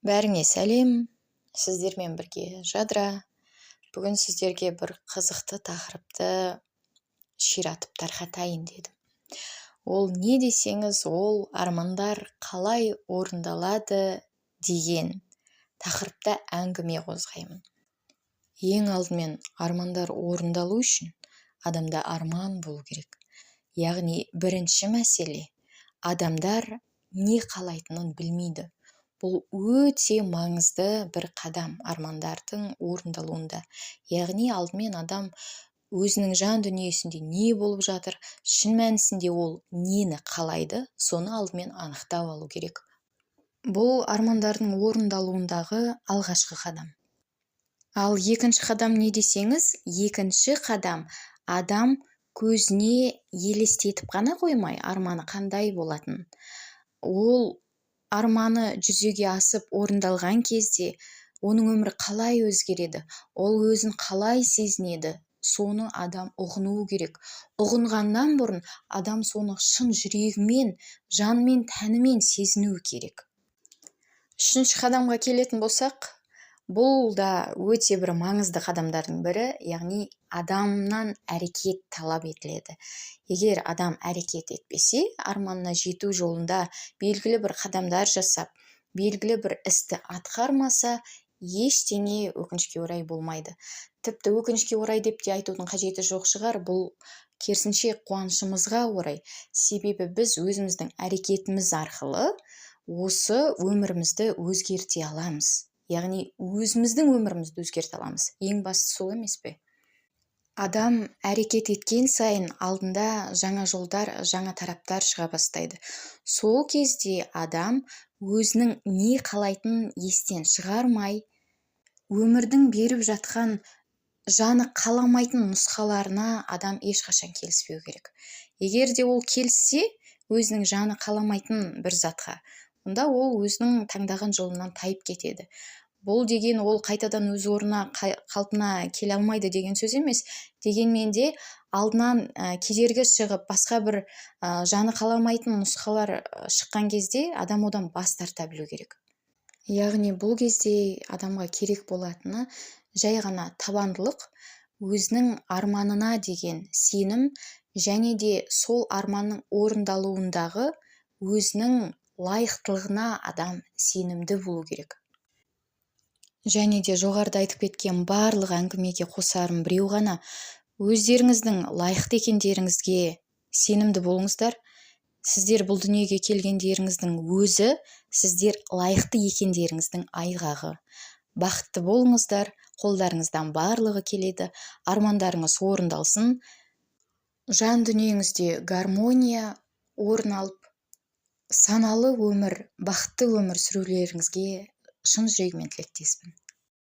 Бәріңе сәлем! Сіздермен бірге Жадыра. Бүгін сіздерге бір қызықты тақырыпты ширатып тарқатайын дедім. Ол не десеңіз, ол армандар қалай орындалады деген тақырыпта әңгіме қозғаймын. Ең алдымен, армандар орындалу үшін адамда арман болу керек. Яғни бірінші мәселе: адамдар не қалайтынын білмейді. Бұл өте маңызды бір қадам армандардың орындалуында. Яғни алдымен адам өзінің жан дүниесінде не болып жатыр, шын мәнісінде ол нені қалайды, соны алдымен анықтап алу керек. Бұл армандардың орындалуындағы алғашқы қадам. Ал екінші қадам не десеңіз, екінші қадам: адам көзіне елестетіп қана қоймай, арманы қандай болатын, ол арманы жүзеге асып, орындалған кезде оның өмірі қалай өзгереді, ол өзін қалай сезінеді, соны адам ұғынуы керек. Ұғынғаннан бұрын адам соны шын жүрегімен, жанмен, тәнімен сезінуі керек. Үшінші қадамға келетін болсақ, бұл да өте бір маңызды қадамдардың бірі. Яғни адамнан әрекет талап етіледі. Егер адам әрекет етпесе, арманына жету жолында белгілі бір қадамдар жасап, белгілі бір істі атқармаса, ештеңе, өкінішке орай, болмайды. Тіпті өкінішке орай деп те айтудың қажеті жоқ шығар, бұл керісінше қуанышымызға орай. Себебі біз өзіміздің әрекетіміз арқылы осы өмірімізді өзгерте аламыз, яғни өзіміздің өмірімізді өзгерте аламыз. Ең бастысы сол емес пе? Адам әрекет еткен сайын алдында жаңа жолдар, жаңа тараптар шыға бастайды. Сол кезде адам өзінің не қалайтынын естен шығармай, өмірдің беріп жатқан жаны қаламайтын нұсқаларына адам ешқашан келіспеу керек. Егер де ол келіссе өзінің жаны қаламайтын бір затқа, онда ол өзінің таңдаған жолынан тайып кетеді. Бұл деген ол қайтадан өз орнына, қалпына келе алмайды деген сөз емес. Дегенмен де алдынан кедергі шығып, басқа бір жаны қаламайтын нұсқалар шыққан кезде адам одан бас тарта білу керек. Яғни бұл кезде адамға керек болатыны жай ғана табандылық, өзінің арманына деген сенім және де сол арманның орындалуындағы өзінің лайықтылығына адам сенімді болу керек. Және де жоғарыда айтып кеткен барлық әңгімеге қосарым біреу ғана: өздеріңіздің лайықты екендеріңізге сенімді болыңыздар. Сіздер бұл дүниеге келгендеріңіздің өзі сіздер лайықты екендеріңіздің айғағы. Бақытты болыңыздар, қолдарыңыздан барлығы келеді, армандарыңыз орындалсын, жан дүниеңізде гармония орын алып, саналы өмір, бақытты өмір сүрулеріңізге шын жүрегіммен тілектеспін.